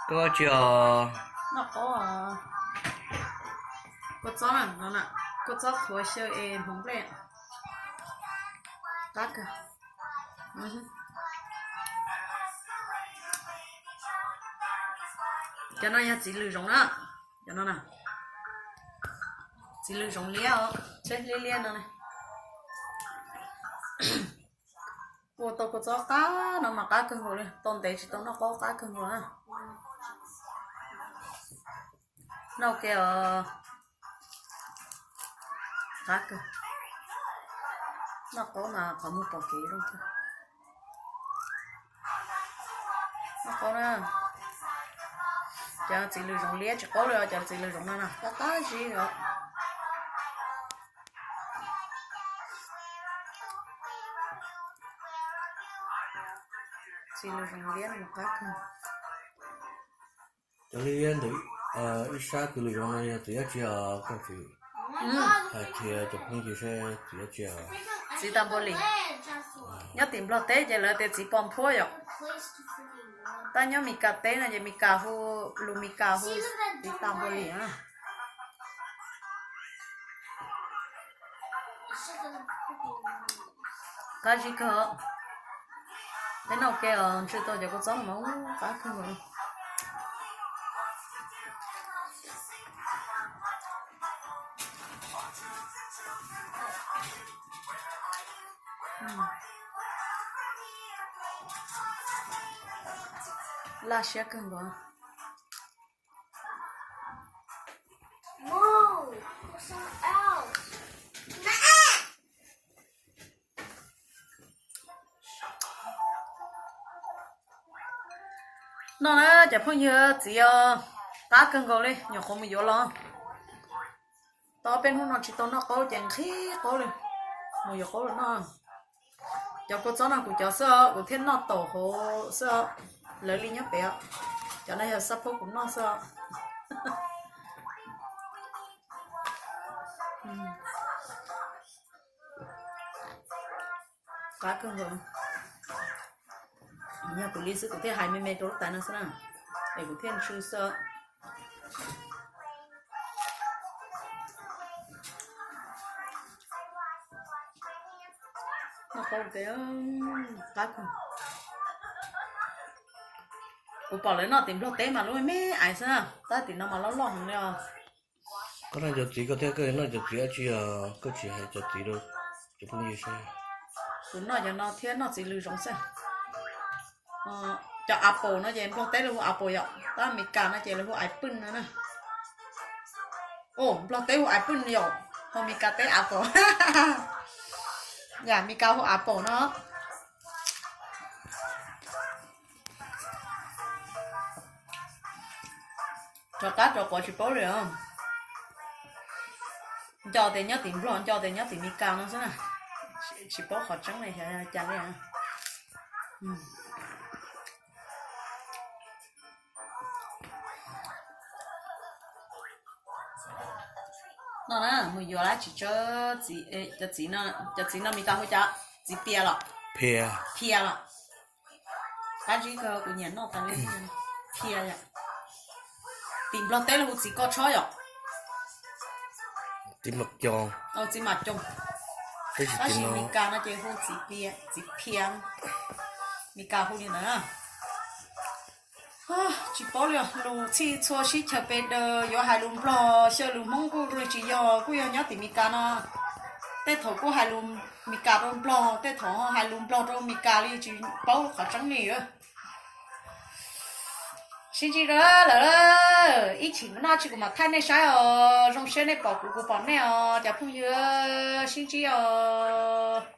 Koj tsis, noj qaub, kua txob na, no na, kua txob qhuav xyaw es hmoov nplej, qab kawg. Cov no yog txiv lws zoov na, cov no na, txiv lws zoov liab os, tsheb liab liab no. Ua tau kua txob qab no mas qab kawg nkaus li, tau ntev tsis tau noj qaub qab kawg nkaus na. Noj ke os, qab kawg. Noj qaub mas qhov muag pom kev zoo kawg. Noj qaub na. Cov txiv lws zoov liab tsis qaub li os, cov txiv lws zoov no na qab qab zib os. Txiv lws zoov liab no qab kawg. Cov liab ntawm ib sab kws lws zoov no yog txiv dab tsi os koj tsis hais qhia cov phooj ywg seb txiv dab tsi os? Txiv tas npua lis. Nyob tim Nplog teb ces lawv tias txiv pos nphuab yom. Tab nyob Mes Kas teb no ces Mes Kas hu, lus Mes Kas hu txiv tas npua lis na. Qab zib kawg. Peb noj ke os, ntsw tau cov kua txob no mas qab kawg nkaus. Laj siab kawg nkaus. Noj na cov phooj ywg, txiv os, qab kawg nkaus li, nyuam qhuav mus yuav los. Tau ob peb hnub no tsis tau noj qaub ces nqhis qaub li, mus yuav qaub los noj. Cov kua txob no kuv cov xwb os, kuv thiaj noj taum hauv xwb os, lawv li nyob pem os. Cov no yog xab phob kuv noj xwb os. Qab kawg nkaus. Yog kuv li xwb kuv thiaj hais me me rau lub tais no xwb na, es kuv thiaj ntsw xwb. Noj qaub tes, qab kawg. Kuv pom lawv noj tim Nplog teb mas lub me me ais xwb na, tab tim no mas loj loj heev li os. Koj noj cov txiv koj thiab, koj noj cov txiv dab tsi os koj tsis hais cov txiv rau cov phooj ywg seb? Kuv noj cov no thiab noj txiv lws zoov xwb. Cov apple no ces Nplog teb lawv hu apple yom, tab Mes Kas no ces lawv hu ais pwj no na. Nplog teb hu ais pwj yom, ho Mes Kas teb apple. Yam Mes Kas hu apple no. Rov qab rov quav tsis paub li os. Nco tias nyob tim Nplog, nco tias nyob tim Mes Kas no xwb na. Tsis paub qhov tseeb li cas li. No na, mus yuav lab tsis tsawg, cov txiv no Mes Kas hu cas? Txiv pias los? Phia los? Qab zib kawg, kuv nyiam noj tas li. Phia yom. Tim Nplog teb lawv hu txiv koj tshob yom. Txiv mam coog. Tab sis Mes Kas no ces hu txiv phia, txiv phia. Mes Kas hu li ntawd na. Tsis paub li os, lus txhij txhua sib chaws pes daws, yuav hais lus Nplog xyaw lus Hmoob kuj li tsis yog, kuj yog nyob tim Mes Kas no. Tej thaum kuj hais lus Mes Kas rau Nplog, tej thaum hais lus Nplog rau Mes Kas li, tsis paub qhov tseeb li. Sib ntsib lawm, ib chim noj tsis kuv mam thaij nej saib os, zoo siab nej pom kuv kuv pom nej os cov phooj ywg, sib ntsib os.